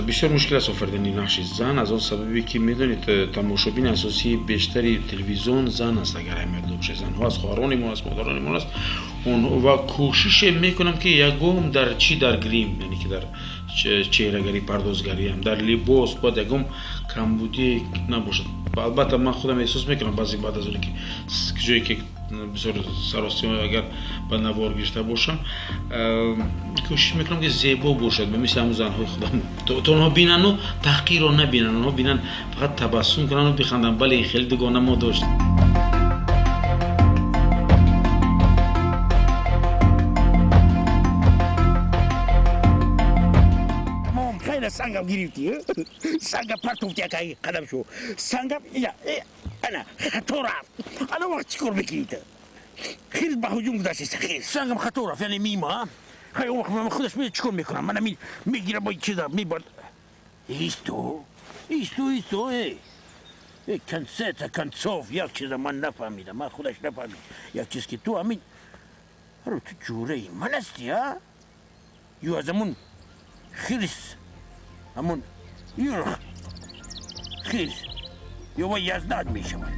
Бисёр мушкил аст офаридани нақши зан, аз он сабабе ки медонед, тамошобини асосии бештари телевизион зан аст. Агар аҳамият дошта, занҳо аз хоҳарони мо аст, модарони мо аст. Ва кӯшише мекунам, ки ягон дар чӣ, дар грим, яъне ки дар чеҳрагарӣ, пардозгариам, дар либос бояд ягон камбудие набошад. Албатта, ман худам эҳсос мекунам баъзе, баъд аз оне ки ҷое ки бисёр саросима агар ба навор гирифта бошам, кӯшиш мекунам, ки зебо бошад, ба мисли ҳамун занҳои худам, то онҳо бинанду таҳқирро набинанд, онҳо бинанд, фақат табассум кунанду биханданд. Бале, хеле дугона мо дошт. Сангам гирифтӣ, сангам партофти, акай қадам шу, сангам ана хато рафт. Ана вақт чӣ кор мекунӣ ту? Хирс ба ҳуҷум гузаштеста, хирс сангам хато рафт, яъне мима. Хай, он вақт ман худаш чӣ кор мекунам? Мана мегирам, бо чиза мебард. Исто, исто, исто, э концета концов, як чиза ман нафаҳмидам, ман худаш нафаҳмид як чиз, ки ту ҳамин ту ҷураи ман ҳастӣ, а ё аз ҳамун хирс, ҳамун юрх хирс, ё ва яздад мешавад.